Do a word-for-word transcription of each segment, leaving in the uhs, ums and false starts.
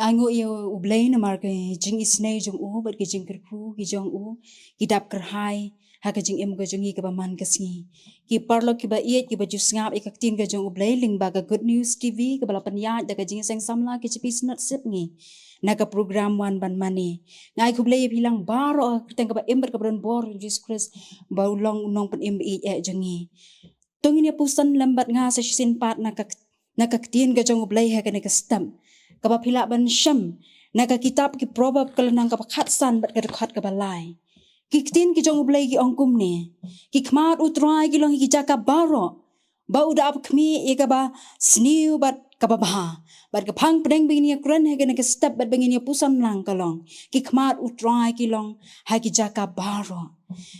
Ai nguh ïa U Blei namar ka jingisynei jong u bad ka jingkyrkhu ki jong u ki dap kyrhai ha ka jingim ka jong ngi kaba man ka sngi. Ki paralok kiba ïeit kiba ju sngap ïa ka ktien ka jong U Blei lyngba ka Good News T V kaba la pynïaid da ka Jingïaseng Samla K J P Synod Sepngi na ka program Wan Ban Mane. Nga ai khublei ïa phi lang baroh ha ka kyrteng kaba im bad kaba don bor jong U Jisu Khrist ba u long u nongpynim ba ïeit eh jong ngi. To ngin ïa puson lem bad nga sa shisien pat na ka, na ka ktien ka jong U Blei ha kane ka step kaba phi lah ban shem na ka kitab ki Proverb ka lynnong kaba khatsan bad ka dkhot kaba lai. Ki ktien ki jong U Blei ki ong kumne: Ki khmat U Trai ki long ïa ki jaka baroh ba u da ap khmih ïa kaba sniew bad kaba bha. Bad ka phang pdeng ba ngin ïa kren ha kane ka step bad ba ngin ïa puson lang ka long: Ki khmat U Trai ki long ha ki jaka baroh.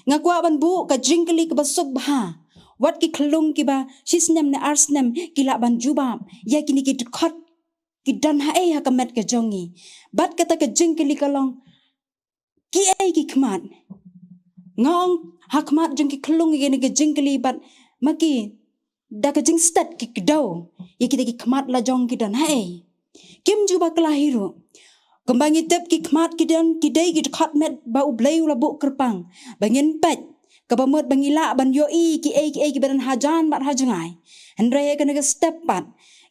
Nga kwah ban buh ka jingkylli kaba suk bha. Wat ki khyllung kiba shi snem ne ar snem ki lah ban jubab ïa kine ki dkhot ki don haei ha ka met ka jong ngi. Bad kata ka jingkylli ka long: Kiei ki khmat? Nga ong ha khmat jong ki khyllung ïa kine ki jingkylli bad ma ki da ka jingstet ki kdew ïa kita ki khmat la jong ki don haei. Kim ju bakla hi ruh. Kumba ngi tip ki khmat ki don ki dei ki dkhot met ba U Blei u la buh kyrpang ba ngin peit kaba mut ba ngi lah ban ïohi kiei kiei kiba don hajan bad hajngai. Hynrei ha kane ka step pat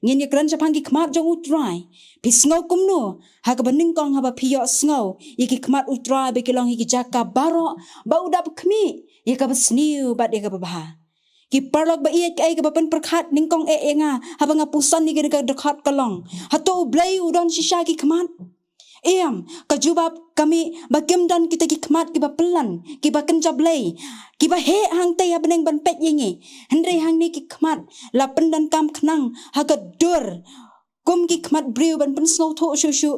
ngin ïa kren shaphang ki khmat jong U Trai. Phi sngew kumno ha kaba nyngkong haba phi ïohsngew ïa ki khmat U Trai ba ki long ïa ki jaka baroh ba u da ap khmih ïa kaba sniew bad ïa kaba bha? Ki paralok ba ïeit, kaei kaba pynpyrkhat nyngkong eh ïa nga haba nga puson ïa kane ka dkhot ka long: Hato U Blei u don shisha ki khmat? Em, ka jubab ka mih ba kim don kita ki khmat kiba pyllun, kiba kynja blei, kiba heh hangtei ha bneng ban peit ïa ngi. Hynrei hangne ki khmat la pyndonkam khnang ha ka dur kum ki khmat briew ban pynsngewthuh shuh shuh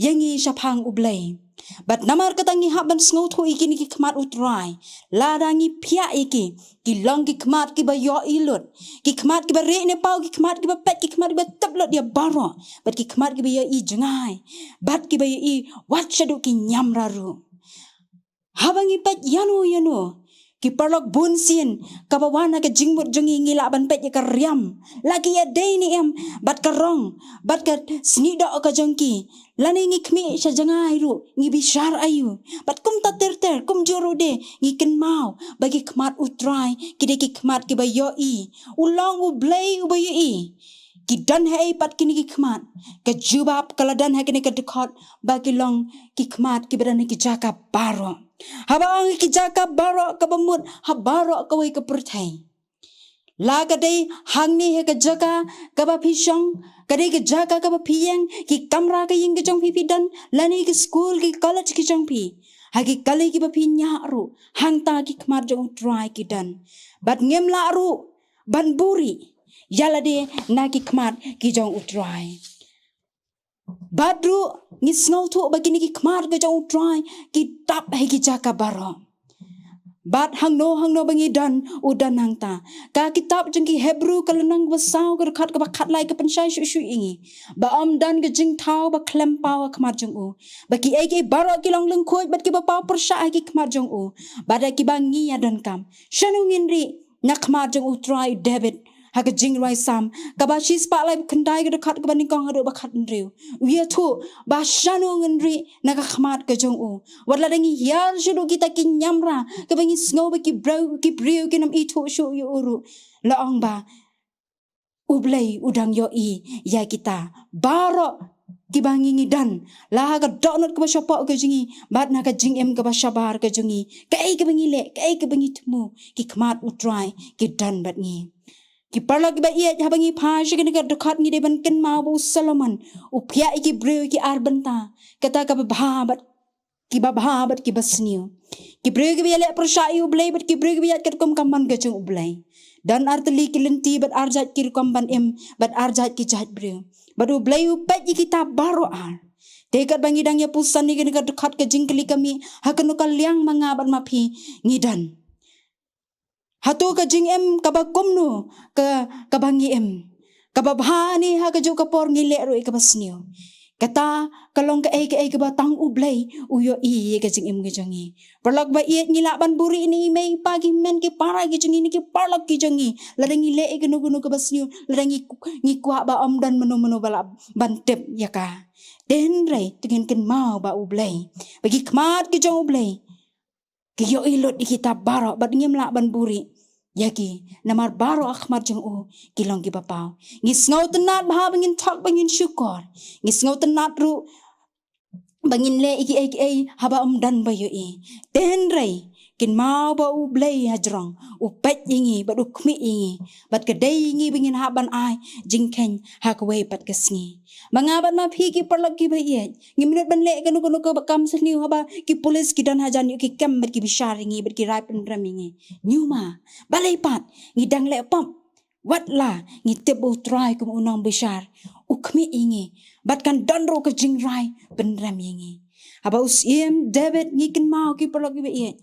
ïa ngi shaphang U Blei. Bad namar kata ngi hap ban sngewthuh ïa kine ki khmat U Trai. Lada ngi phiah ïa ki, ki long ki khmat kiba ïohi lut, ki khmat kiba rieh ne paw, ki khmat kiba peit, ki khmat kiba tip lut ïa baroh, bad ki khmat kiba ïohi jngai, bad kiba ïohi wat shaduh ki ñiamra ruh. Haba ngi peit ïano ïano, ki paralok, bunsien kaba wan ha ka jingmut jong ngi ngi lah ban peit ïa ka riam, la ki ïadei ne em bad ka rong bad ka snieh doh ka jong ki. Lane ngi khmih sha jngai ruh ngi bishar aïu. Bad kumta ter ter, kumjuh ruh de, ngi kynmaw ba ki khmat U Trai ki dei ki khmat kiba ïohi. U long U Blei uba ïohi. Ki don haei pat kine ki khmat? Ka jubab ka la don ha kane ka dkhot ba ki long ki khmat kiba don ha ki jaka baroh. Haba ong ha ki jaka baroh kaba mut ha baroh kawei ka pyrthei. La ka dei hangne ha ka jaka kaba phi shong, ka dei ka jaka kaba phi ïeng, ki kamra ka ïing ka jong phi phi don, lane ki skul ki college ki jong phi, ha ki kali kiba phi ñiah ruh, hangta ki khmat jong U Trai ki don. Bad ngim lah ruh ban buhrieh ïa lade na ki khmat ki jong U Trai. Bad ruh ngi sngewthuh ba kine ki khmat ki jong U Trai ki tap ha ki jaka baroh. Bad hangno hangno ba ngi don, u don hangta. Ka kitab jong ki Hebru ka lynnong ba saw ka dkhot kaba khatlai ka pynshai shuh shuh ïa ngi ba ym don ka jingthaw ba khlem paw ha khmat jong u, ba kiei kiei baroh ki long lyngkhuid bad kiba paw pyrshah ha ki khmat jong u, bad da kiba ngi ïadonkam. Shano ngin rieh na khmat jong U Trai? David ha ka jingrwai Salm kaba shispah laiphew khyndai ka dkhot kaba nyngkong haduh ba khathynriew, u ïathuh ba shano ngin rieh na ka khmat ka jong u. Wat lada ngi hiar shaduh kita ki ñiamra kiba ngi sngew ba ki briew, ki briew kin ym ithuh shuh ïa u ruh, la ong ba U Blei u dang ïohi ïa kita baroh kiba ngi ngi don, la ha ka dohnud kaba shapoh ka jong ngi bad na ka jingim kaba shabar ka jong ngi. Kaei kaba ngi leh, kaei kaba ngi thmu, ki khmat U Trai ki don bad ngi. Ki paralok kiba ïeit, haba ngi phai sha kane ka dkhot ngi dei ban kynmaw ba u Solomon u phiah ïa ki briew ki ar bynta, kata kaba bha bad kiba bha bad kiba sniew. Ki briew kiba ïaleh pyrshah ïa U Blei bad ki briew kiba ïaid katkum ka mon ka jong U Blei. Don ar tylli ki lynti bad ar jait ki rukom ban im bad ar jait ki jait briew. Bad U Blei u peit ïa kita baroh ar. Te katba ngi dang ïa puson ïa kane ka dkhot, ka jingkylli ka mih, ha kano ka liang ma nga bad ma phi ngi don? Hato ka jingim kaba kumno ka, kaba ngi im? Kaba bha ne ha kajuh ka por ngi leh ruh ïa kaba sniew? Kata ka long kaei kaei kaba tang U Blei u ïohi ïa ka jingim ka jong ngi. Paralok ba ïeit, ngi lah ban buhrieh ne i mei i pa, ki hynmen ki para ki jong ngi ne ki paralok ki jong ngi lada ngi leh ïa kano kano kaba sniew, lada ngi, ngi kwah ba ym don mano mano ba lah ban tip ïa ka. Te hynrei to ngin kynmaw ba U Blei, ba ki khmat ki jong U Blei ki ïohi lut ïa kita baroh bad ngim lah ban buhrieh ïa ki, namar baroh ha khmat jong u ki long kiba paw. Ngi sngewtynnat bha ba ngin thok ba ngin shukor. Ngi sngewtynnat ruh ba ngin leh ïa kiei kiei haba ym don ba ïohi. Te hynrei kynmaw ba U Blei hajrong u peit ïa ngi bad u khmih ïa ngi, bad ka dei ïa ngi ba ngin hap ban ai jingkheiñ ha kawei pat ka sngi. Ma nga bad ma phi ki paralok kiba ïeit, ngim nud ban leh kano kano kaba kam sniew haba ki pulit ki don hajan ïoh ki kem bad ki bishar ïa ngi bad ki rai pynrem ïa ngi. Ñiuma, balei pat ngi dang leh pop? Wat la ngi tip ba U Trai kum u nongbishar u khmih ïa ngi bad kan don ruh ka jingrai pynrem ïa ngi. Haba u Syiem David, ngi kynmaw ki paralok kiba ïeit,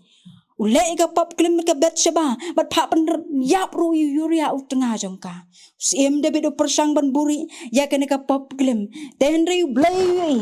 u leh ïa ka pop klim bad ka Bathsheba bad phah pynïap ruh ïa u Uriah u tnga jong ka. U Syiem David u pyrshang ban buhrieh ïa kane ka pop klim. Te hynrei U Blei u ïohi,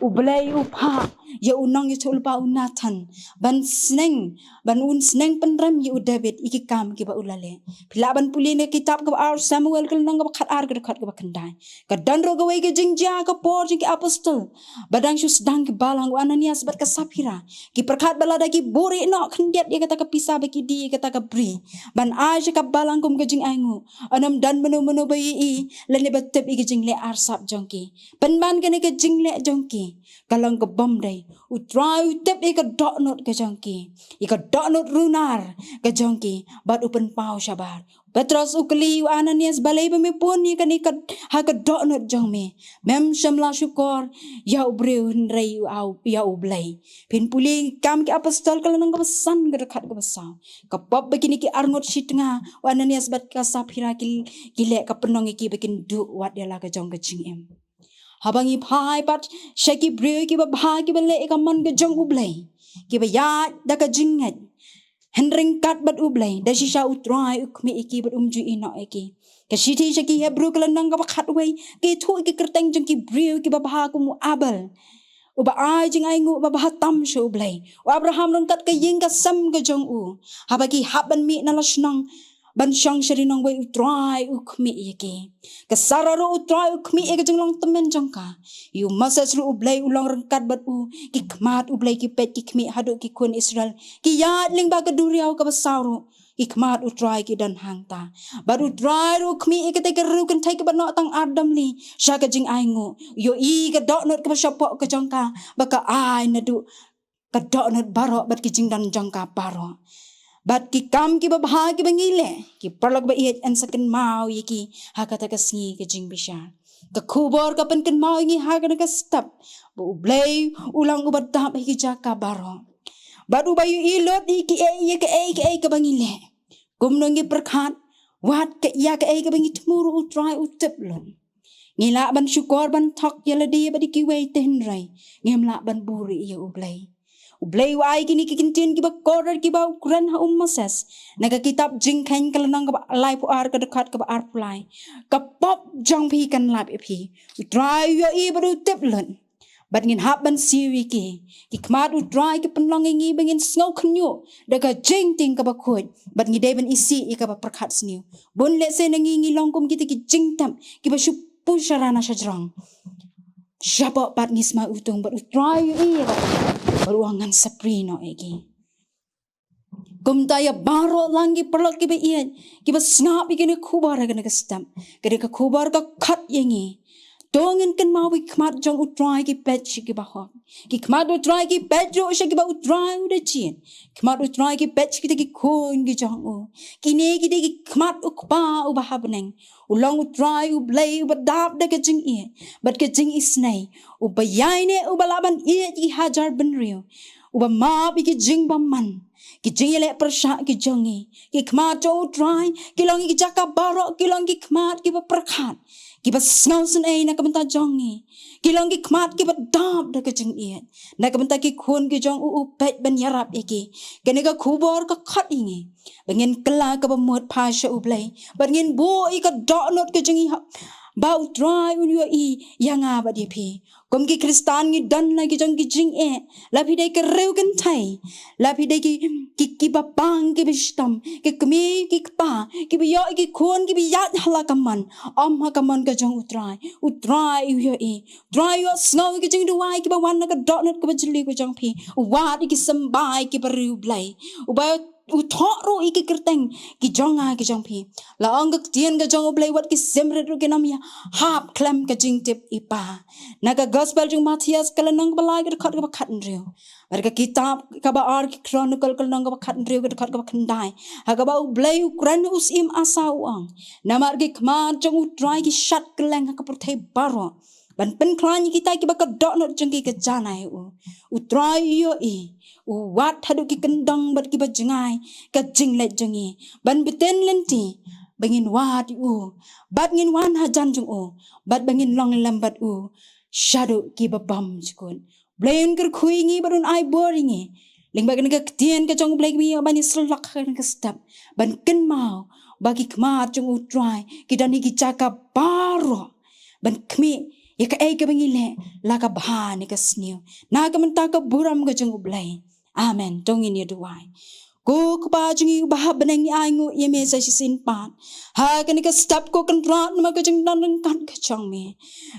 U Blei u phah ïa u nongïathuhlypa u Nathan ban sneng, ban un sneng pynrem ïa u David ïa ki kam kiba u la leh. Phi lah ban pule na ka kitab kaba ar Samuel ka lynnong kaba khatar ka dkhot kaba khyndai. Ka don ruh kawei ka jingjia ha ka por jong ki apostol, ba dang shu sdang ki balang u Ananias bad ka Saphira. Ki pyrkhat ba lada ki buhrieh noh khyndiat ïa kata ka pisa ba ki die ïa kata ka bri ban ai sha ka balang kum ka jingainguh, yn ym don mano mano ba ïohi lane ba tip ïa ka jingleh arsap jong ki. Pynban kane ka jingleh jong ki ka long ka bym dei. U Trai u tip ïa ka dohnud ka jong ki, ïa ka dohnud runar ka jong ki, bad u pynpaw shabar. Petros u kylli u Ananias, balei ba me pun ïa kane ka ha ka dohnud jong me? Mem shym la shukor ïa u briew hynrei ïa u, ïa U Blei. Phin pule Kam ki Apostol ka lynnong kaba san ka dkhot kaba saw. Ka pop ba kine ki arngut shitnga u Ananias bad ka Saphira ki, ki leh ka pynlong ïa ki ba kin duh wat ïa la ka jong ka jingim. Haba ngi phai pat sha ki briew kiba bha kiba leh ïa ka mon ka jong U Blei, kiba ïaid da ka jingngeit hynryngkat bad U Blei, da shisha U Trai u khmih ïa ki bad um ju ïehnoh ïa ki. Ka shithi sha ki Hebru ka lynnong kaba khatwei ka ïathuh ïa ki kyrteng jong ki briew kiba bha kum u Abel, uba ai jingainguh ba bha tam sha U Blei. U Abraham ryngkat ka ïing ka sem ka jong u, haba ki hap ban mih na la shnong ban shong sha ri nongwei, U Trai u khmih ïa ki. Ka Sara ruh U Trai u khmih ïa ka jinglong tymmen jong ka. Ïa u Moses ruh U Blei u long ryngkat bad u. Ki khmat U Blei ki peit ki khmih haduh ki khun Israel ki ïaid lyngba ka duriaw kaba saw ruh ki khmat U Trai ki don hangta. Bad U Trai ruh u khmih ïa kata ka riew kynthei kaba noh tang ar damli sha ka jingainguh. Ïohi ka dohnud kaba shapoh ka jong ka ba ka ai naduh ka dohnud baroh bad ki jingdon jong ka baroh. Bad ki kam kiba bha kiba ngi leh, ki paralok ba ïeit, yn sa kynmaw ïa ki ha kata ka sngi ka jingbishar. Ka khubor ka pynkynmaw ïa ngi ha kane ka step ba U Blei u long uba dap ha ki jaka baroh, bad uba ïohi lut ïa kiei, ïa kiei kiei kaba ngi leh. Kumno ngi pyrkhat, wat ka ïa kaei kaba ngi thmu ruh U Trai u tip lut. Ngi lah ban shukor ban thok ïa lade bad ïa kiwei, te hynrei ngim lah ban buhrieh ïa U Blei. U Blei u ai kine ki kyntien kiba kordor kiba u kren ha u Moses na ka kitab Jingkheiñ ka lynnong kaba laiphew ar ka dkhot kaba arphew lai. Ka pop jong phi kan lap ïa phi. U Trai u ïohi bad u tip lut. Bad ngin hap ban siew ïa ki. Ki khmat U Trai ki pynlong ïa ngi ba ngin sngew khynñiuh da ka jingtieng kaba khuid, bad ngi dei ban isih ïa kaba pyrkhat sniew. Bun lehse na ngi ngi long kum kita ki jingtep kiba shu pyrshah na shajrong. Shapoh pat ngi sma utung bad U Trai u ïohi ïa kata, bad u ong ngan sa prie noh ïa ki. Kumta ïa baroh lang ki paralok kiba ïeit, kiba sngap ïa kane ka khubor ha kane ka step, kane ka khubor ka khot ïa ngi. To ngin kynmaw ba ki khmat jong U Trai ki peit sha kiba hok. Ki khmat U Trai ki peit ruh sha kiba U Trai u da jied. Ki khmat U Trai ki peit sha kita ki khun ki jong u. Kine ki dei ki khmat U Kpa uba ha bneng. U long U Trai U Blei uba dap da ka jingïeit bad ka jingisynei, uba ïaineh, uba lah ban ïeit ïa ki hajar bynriew, uba map ïa ki jingbymman, ki jingïaleh pyrshah ki jong ngi. Ki khmat jong U Trai ki long ïa ki jaka baroh, ki long ki khmat kiba pyrkhat, kiba sngewsynei na ka bynta jong ngi. Ki long ki khmat kiba dap da ka jingïeit na ka bynta ki khun ki jong u, u peit ban ïarap ïa ki. Kane ka khubor ka khot ïa ngi ba ngin kylla kaba mut phai sha U Blei, bad ngin buh ïa ka dohnud ka jong ngi ha, ba U Trai un ïohi ïa nga bad ïa phi. Kum ki Khristan ngi don la ki jong ki jingeh, la phi dei ki riew kynthei, la phi dei ki, ki, kiba pang, kiba shitom, ki kmie, ki kpa, kiba ïoh ki khun, kiba ïaid ha la ka mon, ym ha ka mon ka jong U Trai. U Trai u ïohi. U Trai u sngew ki jingduwai kiba wan na ka dohnud kaba jylliew ka jong phi. U wad ïa ki symbai kiba riewblei. Uba u thoh ruh ïa ki kyrteng ki jong nga ki jong phi. La ong ka ktien ka jong U Blei, wat ki simrit ruh kin ym ïahap khlem ka jingtip i Pa. Na ka Gospel jong u Mathaios ka lynnong kaba lai ka dkhot kaba khathynriew. Bad ka kitab kaba ar ki Chronicle ka lynnong kaba khathynriew ka dkhot kaba khyndai. Ha kaba U Blei u kren ha u Syiem Asa u ong: Namar ki khmat jong U Trai ki shad kylleng ha ka pyrthei baroh, ban pynkhlaiñ ïa kita kiba ka dohnud jong ki ka janai u. U Trai u ïohi, u wad haduh ki kyndong bad kiba jngai ka jingleit jong ngi, ban btin lynti ba ngin wad ïa u, bad ngin wan hajan jong u, bad ba ngin long lem bad u shaduh kiba bymjukut. Blei un kyrkhu ïa ngi bad un ai bor ïa ngi. Lyngba kane ka ktien ka jong U Blei, ngi ban ïasyllok ha kane ka step ban kynmaw ba ki khmat jong U Trai ki don ha ki jaka baroh, ban khmih ïa kaei kaba ngi leh la ka bha ne ka sniew. Na ka bynta ka burom ka jong U Blei. Amen. To ngin ïa duwai. Ko Kpa jong ngi uba ha bneng, ngi ainguh ïa me sa shisien pat ha kane ka step, ko Kynrad, namar ka jingdon ryngkat ka jong me.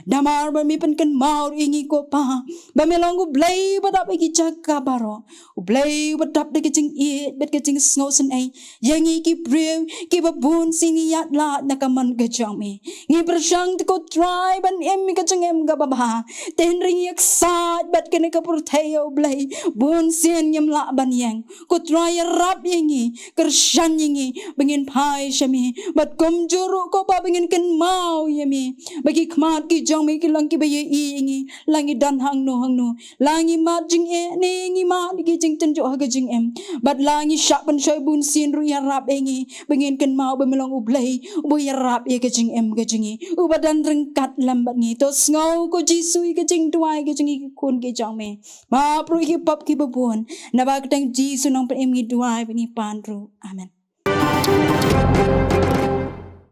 Namar ba me pynkynmaw ïa ngi, ko Pa, ba me long U Blei uba dap ïa ki jaka baroh, U Blei uba dap da ka jingïeit bad ka jingsngewsynei ïa ngi ki briew kiba bun sien ngi ïaid lad na ka mon ka jong me. Ngi pyrshang te, ko Trai, ban im ïa ka jingim kaba bha, te hynrei ngi ïaksaid bad kane ka pyrthei, ïa U Blei, bun sien ngim lah ban ïeng. Ko Trai, ïarap ïa ngi, kyrshan ïa ngi ba ngin phai sha me, bad kumjuh ruh, ko Pa, ba ngin kynmaw ïa me, ba ki khmat ki jong me ki long kiba ïohi ïa ngi, la ngi don hangno hangno, la ngi mad jingeh ne ngi mad ki jingtynjuh ha ka jingim, bad la ngi shah pynshoi bun sien ruh, ïarap ïa ngi ba ngin kynmaw ba me long U Blei uba ïarap ïa ka jingim ka jong ngi, uba don ryngkat lem bad ngi. To sngew, ko Jisu, ïa ka jingduwai ka jong ngi ki khun ki jong me. Map ruh ïa ki pop kiba bun. Naba kyrteng Jisu Nongpynim ngi duwai bad ngi pan ruh. Amen.